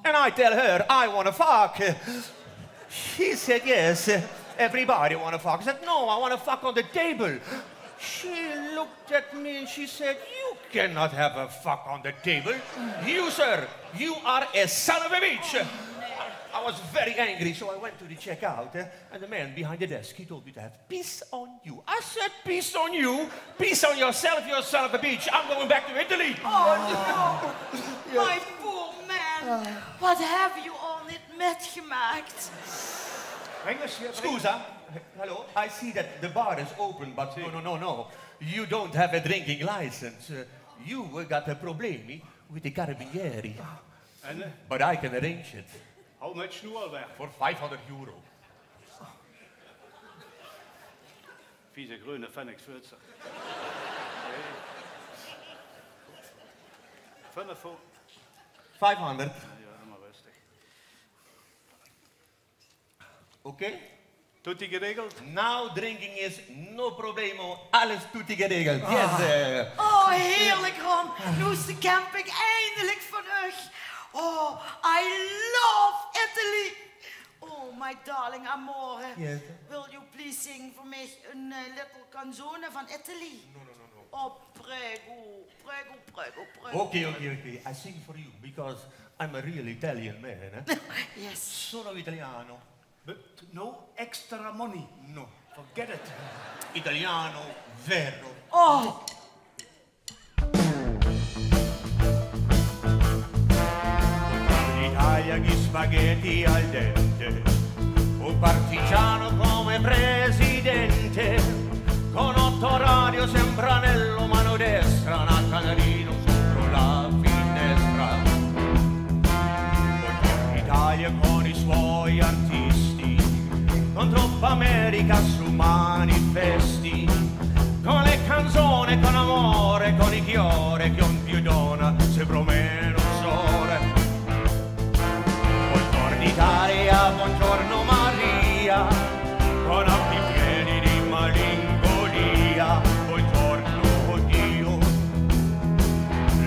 And I tell her, "I want a fork." She said, "Yes, everybody want a fork." I said, "No, I want a fork on the table." She looked at me and she said, "You cannot have a fuck on the table. You, sir, you are a son of a bitch." I was very angry, so I went to the checkout, eh, and the man behind the desk, he told me to have "Peace on you." I said, "Peace on you? Peace on yourself, you son of a bitch. I'm going back to Italy." Oh, no. My poor man. Wat hebben you all niet metgemaakt? Scusa. Hello. I see that the bar is open, but no, no, no, no. You don't have a drinking license. Uh, you got a problemi with the carabinieri. But I can arrange it. How much now alweer? For five hundred euro. Vieze greune Fenix Futser. Five hundred. Ja, ja, maar rustig. Oké? Tutti geregeld? Now drinking is no problemo. Alles tutti geregeld. Yes, eh. Oh, heerlijk, Ron. Now is de camping eindelijk van uch. Oh, I love Italy. Oh, my darling amore. Yes. Will you please sing for me een eh, little canzone van Italy? No, no, no, no. Oh, prego, prego, prego, prego. Okay, okay, okay. I sing for you because I'm a real Italian man, eh? Yes. Sono italiano. But no extra money. No. Forget it. Italiano vero. Oh. Italia gli spaghetti al dente, un partigiano come presidente, con otto radio sempre anello mano destra, una canarino sopra la finestra. Buongiorno Italia con i suoi artisti, con troppa America su manifesti, con le canzone, con amore, con i chiore, che un più donna se promeno sore. Buongiorno Italia, buongiorno Maria, con occhi pieni di malinconia. Buongiorno, oddio,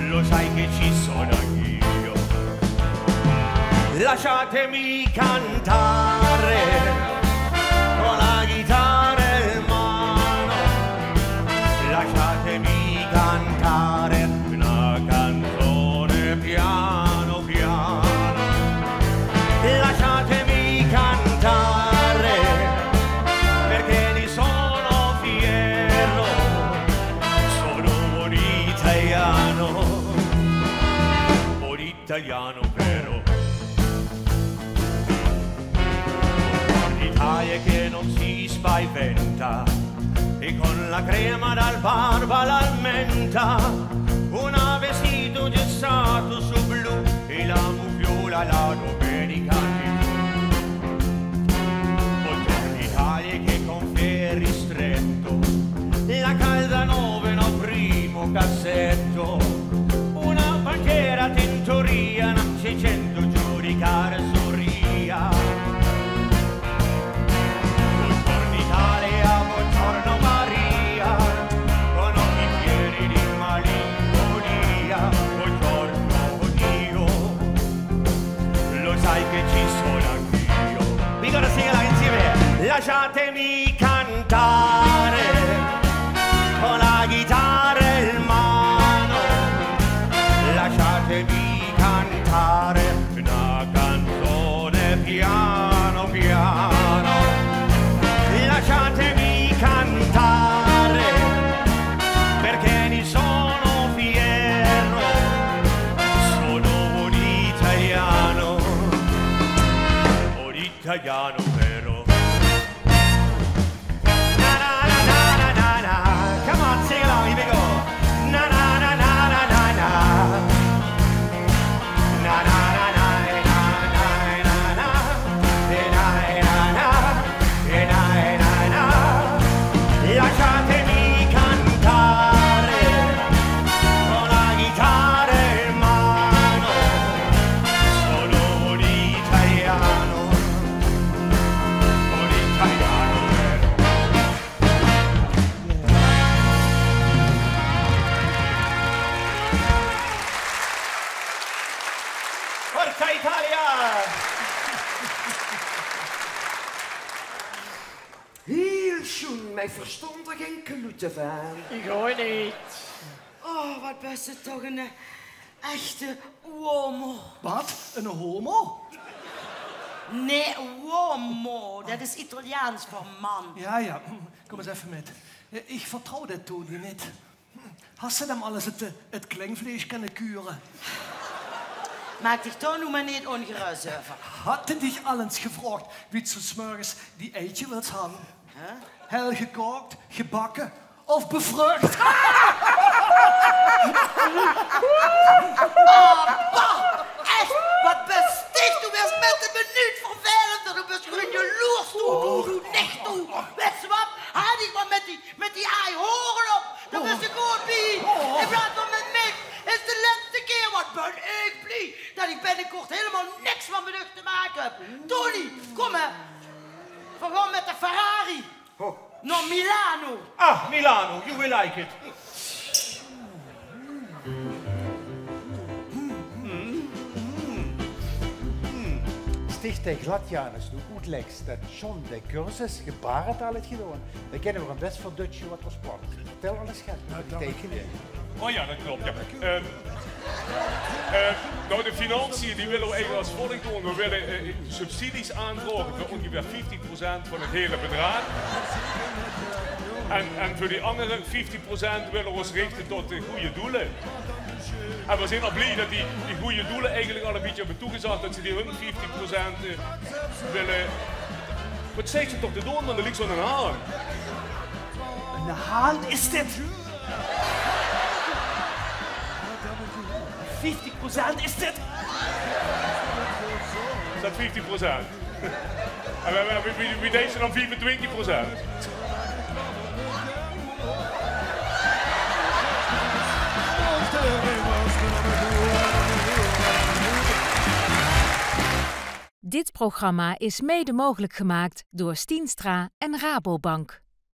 lo sai che ci sono anch'io. Lasciatemi cantare con la chitarra in mano, lasciatemi cantare una canzone piano piano, lasciatemi cantare perché ne sono fiero, sono un italiano, un italiano vero. L'Italia che non si spaventa e con la crema dal barba l'alimenta, un vestito gessato su blu e la mufiola la domenica di blu. Buongiorno Italia che con Ferri stretto, la calda nove no primo cassetto, una bandiera tintoria, non c'è cento giudicare soria. Buongiorno Italia, buongiorno Maria, con occhi pieni di malinconia. Buongiorno, oddio, lo sai che ci sono anch'io. We gotta sing along insieme. Lasciatemi cantare con la chitarra in mano, lasciatemi cantare una canzone piano piano, lasciatemi cantare perché ne sono fiero, sono un italiano, un italiano vero. Na, na, na, na, na, na, na. Come on, sing along, here we go. Na, na, na, na, na, na, na. Na, na, na, na, na, na, na, na. Eh, na, eh, na, na. Eh, na, eh, na, na. Lasciatemi cantare con la chitarra in mano. Sono un italiano. Ich verstóng d'r gein kloete vaan. Ich ouch neet. Oh, wat bès se toch 'ne, eh, echte uomo. Wat? 'Ne homo? Nae, uomo. Det is Italiaans veur man. Jao, jao. Kóm ins effe mèt. Ich vertroew det Tony neet. Has se dem al ins 't, 't klingvleis kinne kure? Maak dich dao noe mer neet óngerös euver. Hat 'r dich al ins gevraog wie se 's mörges dien eitje wils han? Hè? Hel gekaok, gebakke of bevruch? Ah, bah! Ech, wat bès dich, doe bès mèt de minuut vervelender, doe bès gewoon jaloers, doe, doe, doe, nich, doe. Wèts se wat? Haoj dich mer mèt die, mèt die aaj hore op, dao bès se good bie. In plaats van mèt mich, is de lèste kier, wat bön ich blie det ich binnekort hielemaol niks mie mèt dich te make höb. Tony, kóm hè. Veer gaon mèt de Ferrari. Nao Milano. Ah, Milano, you will like it. Sticht de glad Janus, doe oetlèks det John de cursus gebarentaal haet gedoon, dan kinne veer 'm bès veur Dutje wat veur sport. Vertèl alles, gek. Oh jao, det klop, jao. Ehm, eh, noe, de financiën, die wille v'r eigelik es volg doon. V'r wille, eh, subsidies aanvraoge veur óngeveer vieftig procent van 't hele bedraag. En, en veur die anger vieftig procent wille v'r ós richte tot de gooj doele. En v'r zeen al blie det die, die gooj doele eigelik al e bietje höbbe toegezag det ze die hun vieftig procent, eh, wille. Wat zits se toch te doon, man? Det liek zo'n haan. 'Ne Haan is dit. Vieftig procent is dit. Is det vieftig procent? En wie, wie, wie, wie deis se dan viefentwintig procent? Dit programma is mede mogelijk gemaakt door Stienstra en Rabobank.